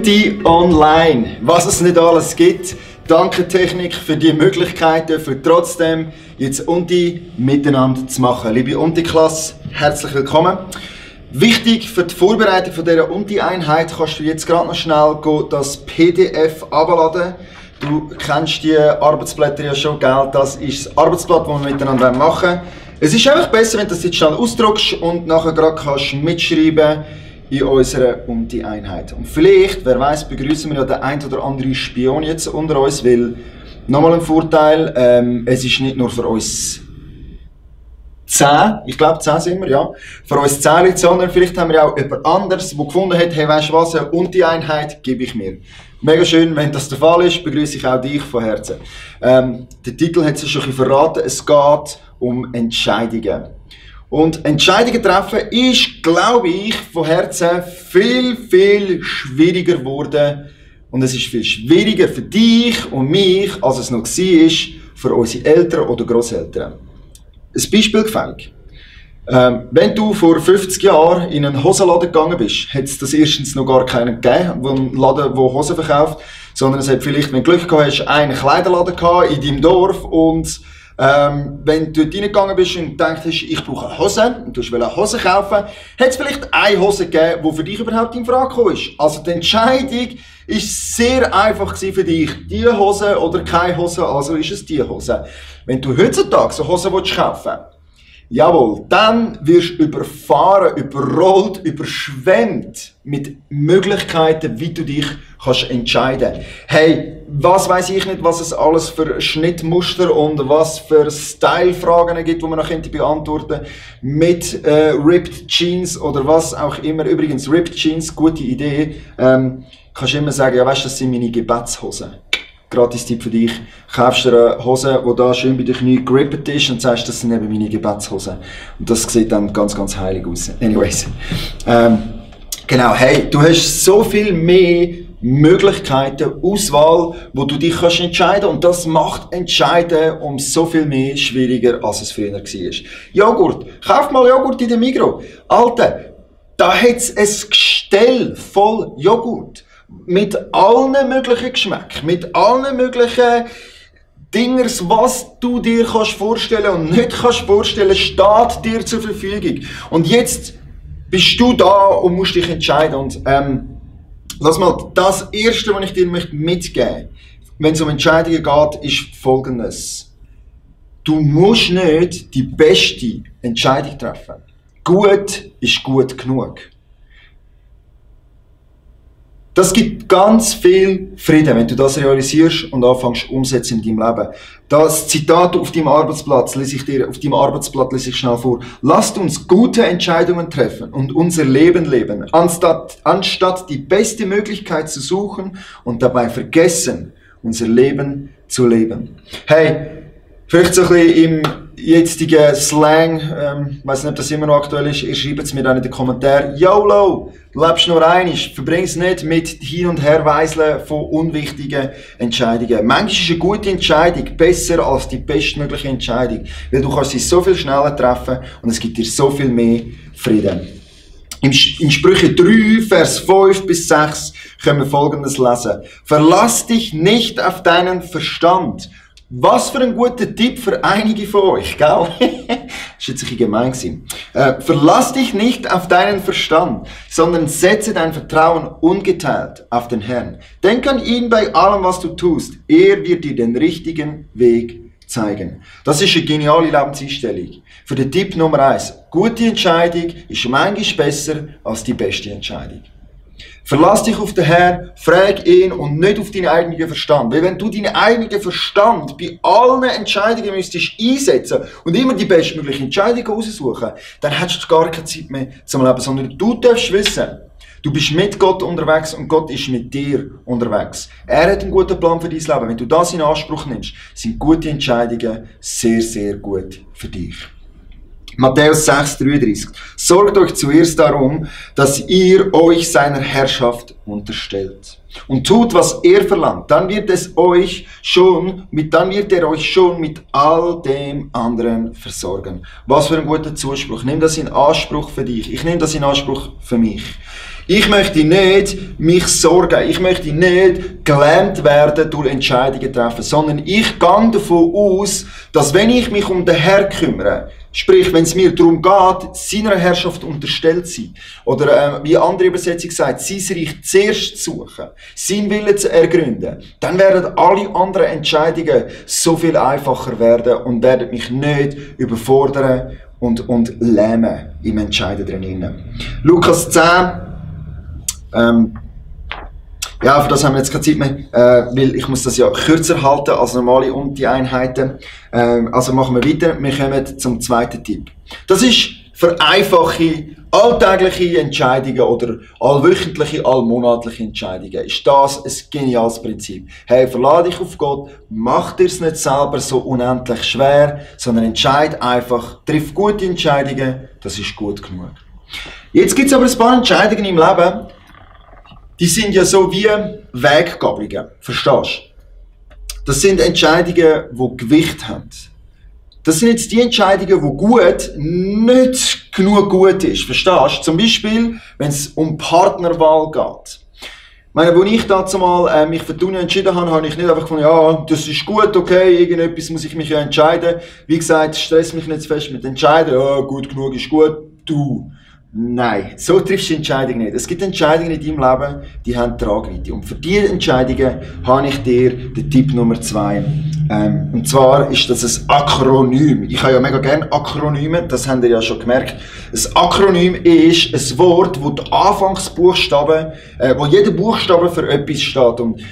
Unti online. Was es nicht alles gibt. Danke Technik für die Möglichkeiten, für trotzdem jetzt Unti miteinander zu machen. Liebe Unti-Klasse, herzlich willkommen. Wichtig für die Vorbereitung von dieser Unti-Einheit kannst du jetzt gerade noch schnell das PDF abladen. Du kennst die Arbeitsblätter ja schon, gell? Das ist das Arbeitsblatt, das wir miteinander machen wollen. Es ist einfach besser, wenn du das jetzt schnell ausdruckst und nachher gerade kannst mitschreiben in unserer Unti-Einheit. Und vielleicht, wer weiß, begrüßen wir ja den ein oder anderen Spion jetzt unter uns, weil nochmal ein Vorteil, es ist nicht nur für uns 10, ich glaube 10 sind wir, ja, für uns 10 Leute, sondern vielleicht haben wir auch jemand anderes, der gefunden hat, hey, weißt du was, eine Unti-Einheit gebe ich mir. Mega schön, wenn das der Fall ist, begrüße ich auch dich von Herzen. Der Titel hat es schon ein bisschen verraten, es geht um Entscheidungen. Und Entscheidungen treffen ist, glaube ich, von Herzen viel schwieriger geworden. Und es ist viel schwieriger für dich und mich, als es noch war, für unsere Eltern oder Grosseltern. Ein Beispiel gefällig. Wenn du vor 50 Jahren in einen Hosenladen gegangen bist, hat es das erstens noch gar keinen gegeben, einen Laden, der Hosen verkauft, sondern es hat vielleicht, wenn du Glück gehabt hast, einen Kleiderladen gehabt in deinem Dorf und wenn du dort reingegangen bist und gedacht hast, ich brauche eine Hose und du willst eine Hose kaufen, hat es vielleicht eine Hose gegeben, die für dich überhaupt in Frage gekommen ist. Also die Entscheidung war sehr einfach für dich. Die Hose oder keine Hose, also ist es die Hose. Wenn du heutzutage so Hose kaufen willst, jawohl, dann wirst du überfahren, überrollt, überschwemmt mit Möglichkeiten, wie du dich kannst entscheiden. Hey, was weiß ich nicht, was es alles für Schnittmuster und was für Style-Fragen gibt, die man noch beantworten könnte. Mit Ripped Jeans oder was auch immer. Übrigens, Ripped Jeans, gute Idee. Kannst immer sagen, ja weißt du, das sind meine Gebetshosen. Gratis-Tipp für dich. Kaufst dir eine Hose, die da schön bei den Knien gerippt ist und sagst, das sind eben meine Gebetshosen. Und das sieht dann ganz heilig aus. Anyways. Genau, hey, du hast so viel mehr Möglichkeiten, Auswahl, wo du dich kannst entscheiden und das macht Entscheiden um so viel mehr schwieriger, als es früher war. Joghurt. Kauf mal Joghurt in der Migros. Alter, da hat es ein Gestell voll Joghurt. Mit allen möglichen Geschmäcken, mit allen möglichen Dingers, was du dir kannst vorstellen und nicht kannst vorstellen, steht dir zur Verfügung. Und jetzt bist du da und musst dich entscheiden. Und lass mal, das Erste, was ich dir mitgeben möchte, wenn es um Entscheidungen geht, ist Folgendes. Du musst nicht die beste Entscheidung treffen. Gut ist gut genug. Das gibt ganz viel Frieden, wenn du das realisierst und anfängst umsetzen in deinem Leben. Das Zitat auf deinem Arbeitsplatz lese ich schnell vor. Lasst uns gute Entscheidungen treffen und unser Leben leben, anstatt die beste Möglichkeit zu suchen und dabei vergessen, unser Leben zu leben. Hey, vielleicht so ein bisschen im jetzigen Slang, ich weiss nicht, ob das immer noch aktuell ist, ihr schreibt es mir dann in den Kommentaren. YOLO, du lebst nur einmal, verbring es nicht mit Hin- und Herweiseln von unwichtigen Entscheidungen. Manchmal ist eine gute Entscheidung besser als die bestmögliche Entscheidung, weil du kannst sie so viel schneller treffen und es gibt dir so viel mehr Frieden. In Sprüche 3, Vers 5 bis 6 können wir Folgendes lesen. Verlass dich nicht auf deinen Verstand. Was für ein guter Tipp für einige von euch, gell? Das war jetzt ein bisschen gemein. Verlass dich nicht auf deinen Verstand, sondern setze dein Vertrauen ungeteilt auf den Herrn. Denk an ihn bei allem, was du tust. Er wird dir den richtigen Weg zeigen. Das ist eine geniale Lebenseinstellung. Für den Tipp Nummer 1. Gute Entscheidung ist manchmal besser als die beste Entscheidung. Verlass dich auf den Herrn, frag ihn und nicht auf deinen eigenen Verstand. Weil wenn du deinen eigenen Verstand bei allen Entscheidungen müsstest einsetzen und immer die bestmögliche Entscheidung raussuchen, dann hättest du gar keine Zeit mehr zum Leben, sondern du darfst wissen, du bist mit Gott unterwegs und Gott ist mit dir unterwegs. Er hat einen guten Plan für dein Leben. Wenn du das in Anspruch nimmst, sind gute Entscheidungen sehr gut für dich. Matthäus 6,33. Sorgt euch zuerst darum, dass ihr euch seiner Herrschaft unterstellt. und tut, was er verlangt, dann wird er euch schon mit all dem anderen versorgen. Was für ein guter Zuspruch. Nimm das in Anspruch für dich. Ich nehme das in Anspruch für mich. Ich möchte nicht mich sorgen, ich möchte nicht gelähmt werden durch Entscheidungen treffen, sondern ich gehe davon aus, dass wenn ich mich um den Herrn kümmere, sprich, wenn es mir darum geht, seiner Herrschaft unterstellt zu sein, oder wie eine andere Übersetzung sagt, sein Reich zuerst zu suchen, seinen Willen zu ergründen, dann werden alle anderen Entscheidungen so viel einfacher werden und werden mich nicht überfordern und lähmen im Entscheiden drin. Lukas 10, ja, für das haben wir jetzt keine Zeit mehr, weil ich muss das ja kürzer halten als normale Einheiten. Also machen wir weiter. Wir kommen zum zweiten Tipp. Das ist für einfache, alltägliche Entscheidungen oder allwöchentliche, allmonatliche Entscheidungen. Ist das ein geniales Prinzip. Hey, verlade dich auf Gott, mach dir es nicht selber so unendlich schwer, sondern entscheid einfach, triff gute Entscheidungen, das ist gut genug. Jetzt gibt es aber ein paar Entscheidungen im Leben, die sind ja so wie Weggabelungen. Verstehst du? Das sind Entscheidungen, die Gewicht haben. Das sind jetzt die Entscheidungen, die gut nicht genug gut ist. Verstehst du? Zum Beispiel, wenn es um Partnerwahl geht. Ich meine, als ich dazu mal mich für die Uni entschieden habe, habe ich nicht einfach gefunden, ja, das ist gut, okay, irgendetwas muss ich mich ja entscheiden. Wie gesagt, stress mich nicht zu fest mit Entscheiden, ja, gut genug ist gut, du. Nein, so triffst du die Entscheidung nicht. Es gibt Entscheidungen in deinem Leben, die haben Tragweite. Und für diese Entscheidungen habe ich dir den Tipp Nummer 2. Und zwar ist das ein Akronym. Ich habe ja mega gerne Akronyme, das habt ihr ja schon gemerkt. Ein Akronym ist ein Wort, wo die Anfangsbuchstaben, wo jeder Buchstabe für etwas steht. Und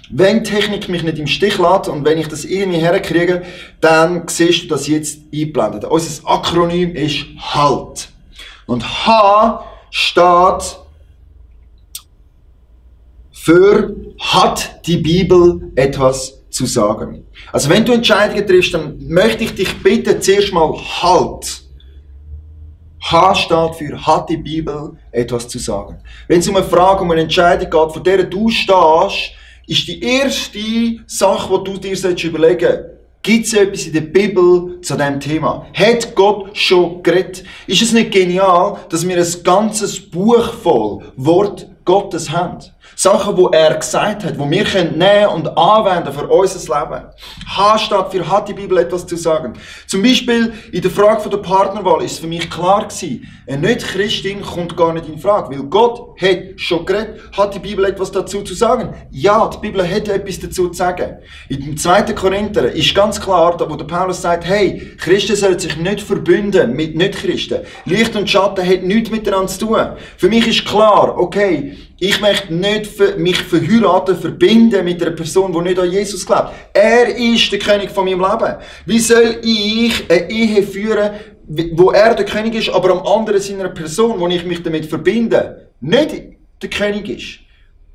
wenn die Technik mich nicht im Stich lässt und wenn ich das irgendwie herkriege, dann siehst du das jetzt eingeblendet. Unser Akronym ist HALT. Und H steht für hat die Bibel etwas zu sagen. Also wenn du Entscheidungen triffst, dann möchte ich dich bitten, zuerst mal halt. H steht für hat die Bibel etwas zu sagen. Wenn es um eine Frage, um eine Entscheidung geht, von der du stehst, ist die erste Sache, die du dir überlegen solltest, gibt es etwas in der Bibel zu diesem Thema? Hat Gott schon geredet? Ist es nicht genial, dass wir ein ganzes Buch voll Wort Gottes haben? Sachen, die er gesagt hat, die wir nehmen und anwenden für unser Leben. H steht für hat die Bibel etwas zu sagen. Zum Beispiel in der Frage von der Partnerwahl ist es für mich klar gewesen, eine Nicht-Christin kommt gar nicht in Frage, weil Gott hat schon geredet, hat die Bibel etwas dazu zu sagen. Ja, die Bibel hat etwas dazu zu sagen. In dem 2. Korinther ist ganz klar, wo der Paulus sagt, hey, Christen sollen sich nicht verbünden mit Nicht-Christen. Licht und Schatten hat nichts miteinander zu tun. Für mich ist klar, okay, ich möchte nicht mich verheiraten, verbinden mit einer Person, die nicht an Jesus glaubt. Er ist der König von meinem Leben. Wie soll ich eine Ehe führen, wo er der König ist, aber am anderen seiner Person, wo ich mich damit verbinde, nicht der König ist?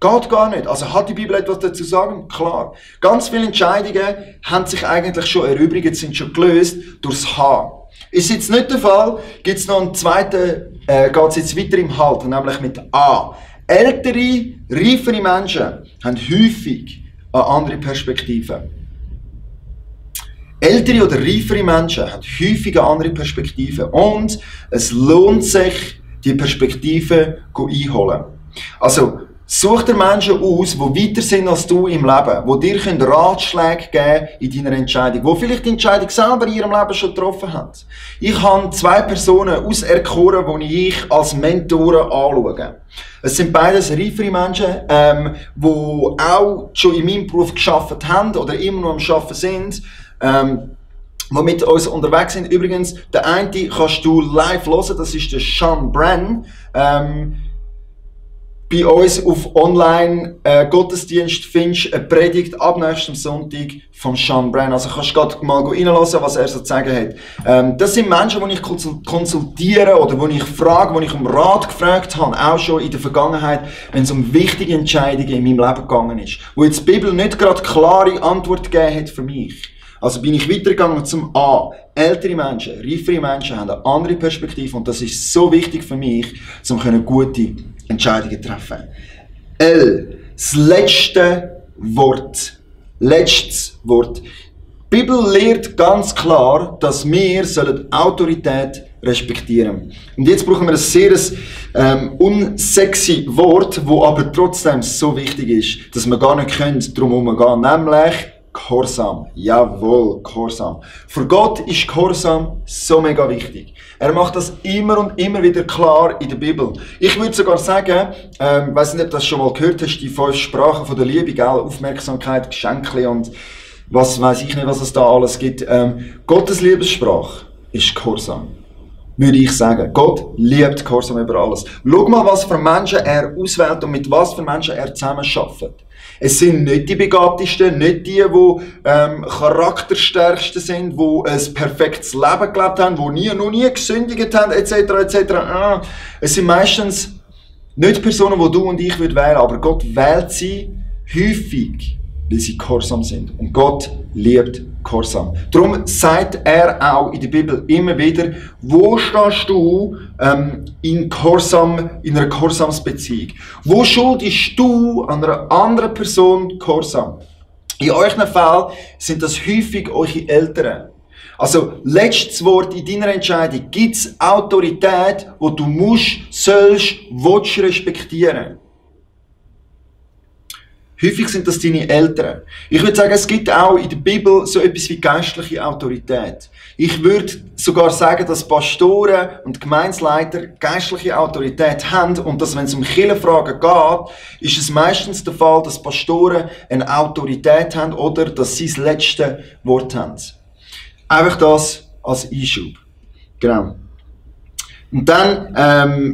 Geht gar nicht. Also hat die Bibel etwas dazu zu sagen? Klar. Ganz viele Entscheidungen haben sich eigentlich schon erübrigt, sind schon gelöst durchs H. Ist jetzt nicht der Fall, gibt es noch einen zweiten, geht es jetzt weiter im Halt, nämlich mit A. Ältere, reifere Menschen haben häufig eine andere Perspektive. Ältere oder reifere Menschen haben häufig eine andere Perspektive. Und es lohnt sich, die Perspektive einholen. Also, such dir Menschen aus, die weiter sind als du im Leben, die dir Ratschläge geben in deiner Entscheidung, die vielleicht die Entscheidung selber in ihrem Leben schon getroffen haben. Ich habe 2 Personen auserkoren, die ich als Mentoren anschaue. Es sind beides reifere Menschen, die auch schon in meinem Beruf gearbeitet haben oder immer noch am Arbeiten sind, die mit uns unterwegs sind. Übrigens, der eine kannst du live hören, das ist der Sean Brennan. Bei uns auf Online-Gottesdienst findest du eine Predigt ab nächstem Sonntag von Sean Brennan. Also kannst du gerade mal reinhören, was er so zu sagen hat. Das sind Menschen, die ich konsultiere oder die ich frage, die ich um Rat gefragt habe, auch schon in der Vergangenheit, wenn es um wichtige Entscheidungen in meinem Leben gegangen ist. Wo jetzt die Bibel nicht gerade klare Antwort gegeben hat für mich. Also bin ich weitergegangen zum A. Ältere Menschen, reifere Menschen haben eine andere Perspektive und das ist so wichtig für mich, um gute Entscheidungen zu treffen. L. das letzte Wort. Letztes Wort. Die Bibel lehrt ganz klar, dass wir Autorität respektieren sollen. Und jetzt brauchen wir ein sehr unsexy Wort, das aber trotzdem so wichtig ist, dass wir gar nicht drum herum gehen, nämlich Gehorsam. Jawohl, Gehorsam. Für Gott ist Gehorsam so mega wichtig. Er macht das immer und immer wieder klar in der Bibel. Ich würde sogar sagen, weiss nicht, ob du das schon mal gehört hast, die 5 Sprachen von der Liebe, gell? Aufmerksamkeit, Geschenke und was weiß ich nicht, was es da alles gibt. Gottes Liebessprache ist Gehorsam. Würde ich sagen. Gott liebt Gehorsam über alles. Schau mal, was für Menschen er auswählt und mit was für Menschen er zusammen arbeitet. Es sind nicht die Begabtesten, nicht die charakterstärksten sind, die ein perfektes Leben gelebt haben, die noch nie gesündigt haben, etc., etc. Es sind meistens nicht Personen, die du und ich wählen würden, aber Gott wählt sie häufig, weil sie gehorsam sind. Und Gott liebt Gehorsam. Darum sagt er auch in der Bibel immer wieder, wo stehst du in einer Gehorsamsbeziehung? Wo schuldest du einer anderen Person Gehorsam? In euren Fällen sind das häufig eure Eltern. Also, letztes Wort in deiner Entscheidung. Gibt es Autorität, die du willst respektieren? Häufig sind das deine Eltern. Ich würde sagen, es gibt auch in der Bibel so etwas wie geistliche Autorität. Ich würde sogar sagen, dass Pastoren und Gemeindeleiter geistliche Autorität haben und dass, wenn es um Kirchenfragen geht, ist es meistens der Fall, dass Pastoren eine Autorität haben oder dass sie das letzte Wort haben. Einfach das als Einschub. Genau. Und dann,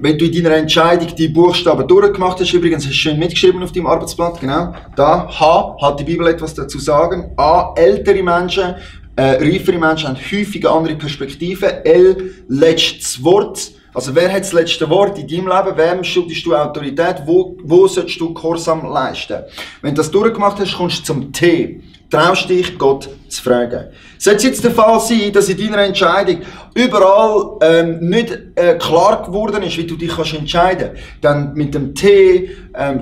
wenn du in deiner Entscheidung die Buchstaben durchgemacht hast, übrigens hast du schön mitgeschrieben auf deinem Arbeitsblatt, genau, da, H, hat die Bibel etwas dazu sagen, A, ältere Menschen, reifere Menschen haben häufig andere Perspektiven, L, letztes Wort, also wer hat das letzte Wort in deinem Leben, wem schuldest du Autorität, wo sollst du Gehorsam leisten? Wenn du das durchgemacht hast, kommst du zum T. Traust dich, Gott zu fragen. Sollte es jetzt der Fall sein, dass in deiner Entscheidung überall nicht klar geworden ist, wie du dich kannst entscheiden, dann mit dem T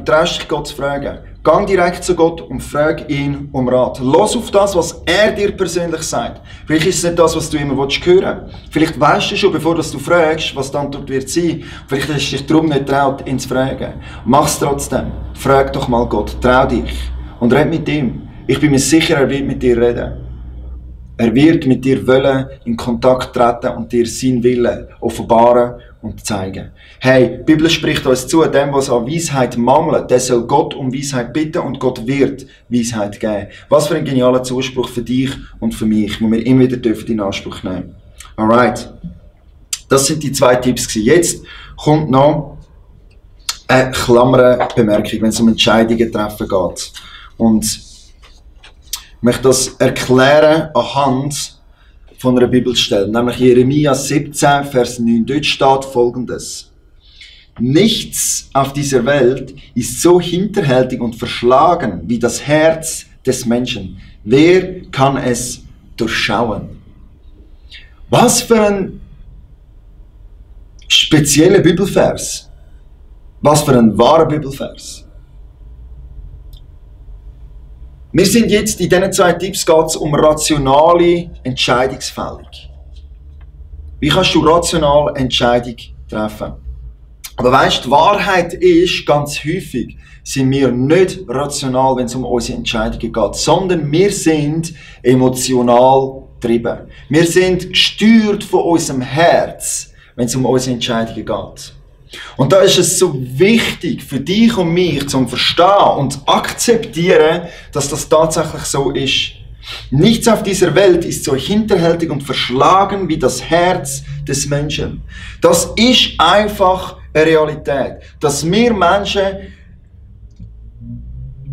traust dich, Gott zu fragen. Gang direkt zu Gott und frag ihn um Rat. Los auf das, was er dir persönlich sagt. Vielleicht ist es nicht das, was du immer hören willst. Vielleicht weißt du schon, bevor du fragst, was die Antwort wird sein. Vielleicht hast du dich darum nicht getraut, ihn zu fragen. Mach's trotzdem. Frag doch mal Gott. Trau dich. Und red mit ihm. Ich bin mir sicher, er wird mit dir reden. Er wird mit dir wollen in Kontakt treten und dir seinen Willen offenbaren und zeigen. Hey, die Bibel spricht uns zu, dem, was an Weisheit mangelt, der soll Gott um Weisheit bitten und Gott wird Weisheit geben. Was für ein genialer Zuspruch für dich und für mich, wo wir immer wieder in Anspruch nehmen. Alright. Das sind die 2 Tipps gewesen. Jetzt kommt noch eine Klammerbemerkung, wenn es um Entscheidungen treffen geht. Und ich möchte das erklären anhand von einer Bibelstelle, nämlich Jeremia 17, Vers 9. Dort steht Folgendes. Nichts auf dieser Welt ist so hinterhältig und verschlagen wie das Herz des Menschen. Wer kann es durchschauen? Was für ein spezieller Bibelvers. Was für ein wahrer Bibelvers. Wir sind jetzt in diesen 2 Tipps geht es um rationale Entscheidungsfällung. Wie kannst du rational Entscheidung treffen? Aber weisst, die Wahrheit ist, ganz häufig sind wir nicht rational, wenn es um unsere Entscheidungen geht, sondern wir sind emotional getrieben. Wir sind gesteuert von unserem Herz, wenn es um unsere Entscheidungen geht. Und da ist es so wichtig für dich und mich zum Verstehen und zu akzeptieren, dass das tatsächlich so ist. Nichts auf dieser Welt ist so hinterhältig und verschlagen wie das Herz des Menschen. Das ist einfach eine Realität, dass wir Menschen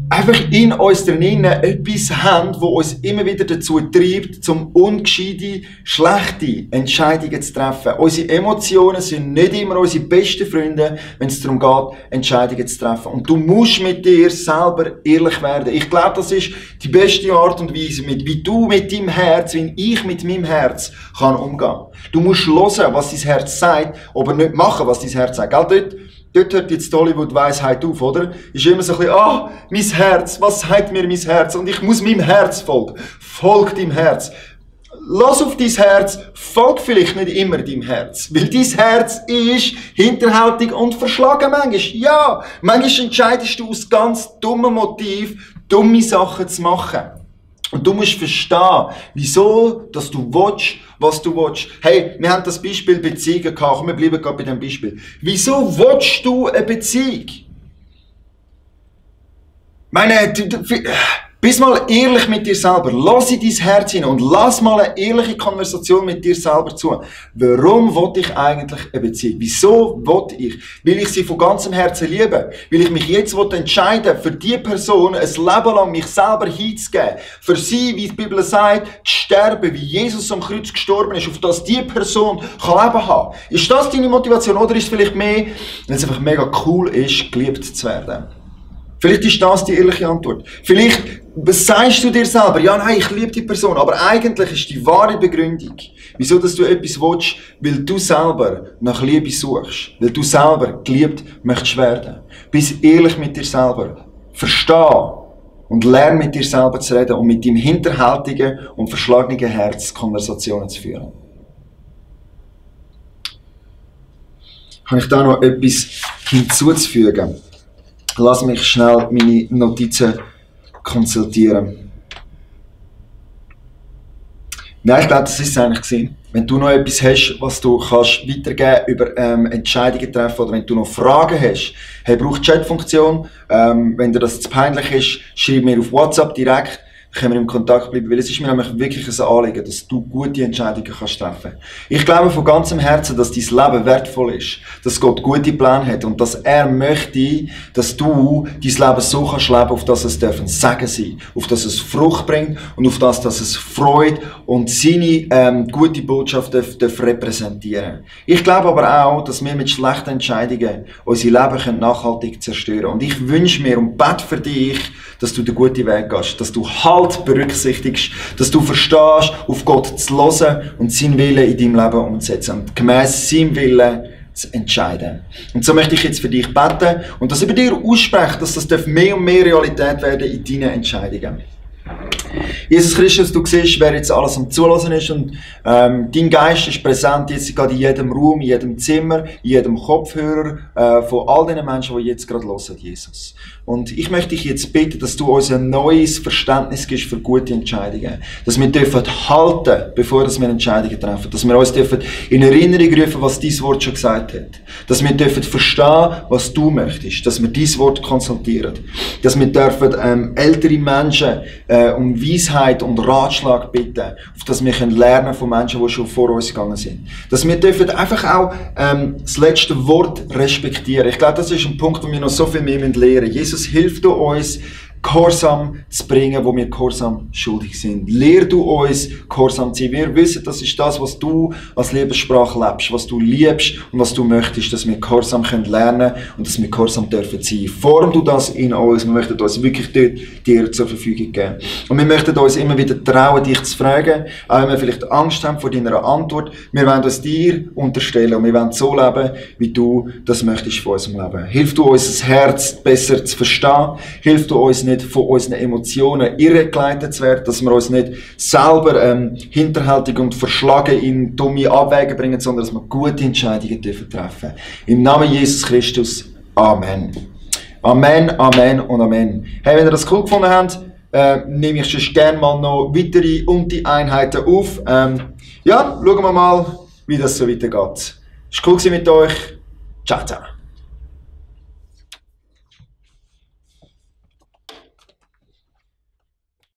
einfach in uns drinnen etwas haben, das uns immer wieder dazu treibt, zum ungescheite, schlechte Entscheidungen zu treffen. Unsere Emotionen sind nicht immer unsere besten Freunde, wenn es darum geht, Entscheidungen zu treffen. Und du musst mit dir selber ehrlich werden. Ich glaube, das ist die beste Art und Weise, wie du mit deinem Herz, wie ich mit meinem Herz kann umgehen. Du musst hören, was dein Herz sagt, aber nicht machen, was dein Herz sagt. Gell, dort dort hört jetzt die Hollywood-Weisheit auf, oder? Ist immer so ein bisschen, mein Herz, was sagt mir mein Herz? Und ich muss meinem Herz folgen. Folg deinem Herz. Lass auf dein Herz, folg vielleicht nicht immer deinem Herz. Weil dein Herz ist hinterhältig und verschlagen manchmal. Ja, manchmal entscheidest du aus ganz dummen Motiv, dumme Sachen zu machen. Und du musst verstehen, wieso, dass du willst, was du willst. Hey, wir haben das Beispiel Beziehungen gehabt. Wir bleiben gerade bei diesem Beispiel. Wieso willst du eine Beziehung? Bist mal ehrlich mit dir selber. Lass in dein Herz hinein und lass mal eine ehrliche Konversation mit dir selber zu. Warum will ich eigentlich eine Beziehung? Wieso will ich? Will ich sie von ganzem Herzen lieben? Will ich mich jetzt entscheiden, für die Person ein Leben lang mich selber hinzugeben? Für sie, wie die Bibel sagt, zu sterben, wie Jesus am Kreuz gestorben ist, auf das die Person kann Leben haben. Ist das deine Motivation oder ist es vielleicht mehr, weil es einfach mega cool ist, geliebt zu werden? Vielleicht ist das die ehrliche Antwort. Vielleicht sagst du dir selber, ja, nein, ich liebe die Person, aber eigentlich ist die wahre Begründung, wieso dass du etwas willst, weil du selber nach Liebe suchst, weil du selber geliebt möchtest werden. Bist ehrlich mit dir selber. Versteh und lerne mit dir selber zu reden und mit deinem hinterhältigen und verschlagenen Herz Konversationen zu führen. Habe ich da noch etwas hinzuzufügen? Lass mich schnell meine Notizen konsultieren. Nein, ich glaube, das ist es eigentlich gewesen. Wenn du noch etwas hast, was du kannst weitergeben über Entscheidungen treffen oder wenn du noch Fragen hast, hey, braucht die Chat-Funktion. Wenn dir das zu peinlich ist, schreib mir auf WhatsApp direkt. Können wir im Kontakt bleiben, weil es ist mir nämlich wirklich ein Anliegen, dass du gute Entscheidungen kannst treffen. Ich glaube von ganzem Herzen, dass dein Leben wertvoll ist, dass Gott gute Pläne hat und dass er möchte, dass du dein Leben so kannst leben, auf das es ein Segen sein, auf das es Frucht bringt und auf das, dass es Freude und seine gute Botschaft darf repräsentieren. Ich glaube aber auch, dass wir mit schlechten Entscheidungen unser Leben nachhaltig zerstören können. Und ich wünsche mir und bete für dich, dass du den guten Weg gehst, dass du Halt berücksichtigst, dass du verstehst, auf Gott zu hören und seinen Willen in deinem Leben umzusetzen und gemäss seinem Willen zu entscheiden. Und so möchte ich jetzt für dich beten und das über dir aussprechen, dass das mehr und mehr Realität werden in deinen Entscheidungen. Jesus Christus, du siehst, wer jetzt alles am Zuhören ist und dein Geist ist präsent jetzt gerade in jedem Raum, in jedem Zimmer, in jedem Kopfhörer von all den Menschen, die jetzt gerade hören, Jesus. Und ich möchte dich jetzt bitten, dass du uns ein neues Verständnis gibst für gute Entscheidungen. Dass wir dürfen halten, bevor wir Entscheidungen treffen. Dass wir uns dürfen in Erinnerung rufen, was dein Wort schon gesagt hat. Dass wir dürfen verstehen, was du möchtest. Dass wir dein Wort konsultieren. Dass wir dürfen ältere Menschen um Weisheit und Ratschlag bitten, auf das wir lernen von Menschen, die schon vor uns gegangen sind. Dass wir dürfen einfach auch das letzte Wort respektieren. Ich glaube, das ist ein Punkt, wo wir noch so viel mehr lernen müssen. Jesus, hilf du uns, Gehorsam zu bringen, wo wir Gehorsam schuldig sind. Lehr du uns, Gehorsam zu sein. Wir wissen, das ist das, was du als Lebenssprache lebst, was du liebst und was du möchtest, dass wir Gehorsam lernen können und dass wir Gehorsam dürfen sein. Form du das in uns. Wir möchten uns wirklich dort dir zur Verfügung geben. Und wir möchten uns immer wieder trauen, dich zu fragen, auch wenn wir vielleicht Angst haben vor deiner Antwort. Wir wollen uns dir unterstellen und wir wollen so leben, wie du das möchtest von unserem Leben. Hilf du uns, das Herz besser zu verstehen. Hilf du uns nicht von unseren Emotionen irregeleitet zu werden, dass wir uns nicht selber hinterhältig und verschlagen in dumme Abwägen bringen, sondern dass wir gute Entscheidungen treffen dürfen. Im Namen Jesus Christus. Amen. Amen, Amen und Amen. Hey, wenn ihr das cool gefunden habt, nehme ich sonst gerne mal noch weitere Unti-Einheiten auf. Ja, schauen wir mal, wie das so weitergeht. Es war cool mit euch. Ciao, ciao.